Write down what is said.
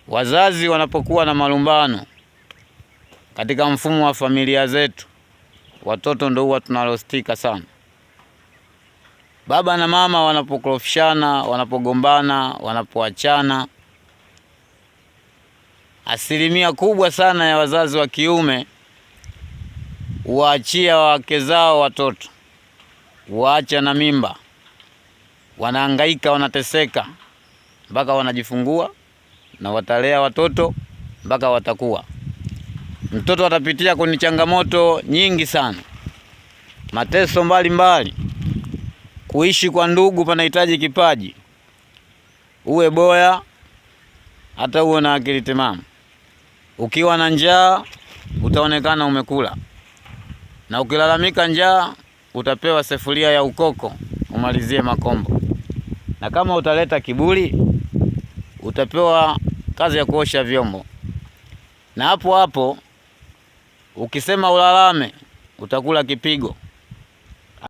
Wazazi wanapokuwa na malumbano katika mfumo wa familia zetu, watoto ndio huwa tunalostika sana. Baba na mama wanapokorofishana, wanapogombana, wanapoachana, asilimia kubwa sana ya wazazi wa kiume waachia wake zao watoto, waacha na mimba, wanahangaika, wanateseka mpaka wanajifungua na watalea watoto mpaka watakuwa. Mtoto atapitia kwenye changamoto nyingi sana, mateso mbalimbali mbali. Kuishi kwa ndugu panahitaji kipaji, uwe boya hata uwe na akili timamu. Ukiwa na njaa utaonekana umekula, na ukilalamika njaa utapewa sefuria ya ukoko umalizie makombo, na kama utaleta kiburi utapewa kazi ya kuosha vyombo, na hapo hapo ukisema ulalame utakula kipigo.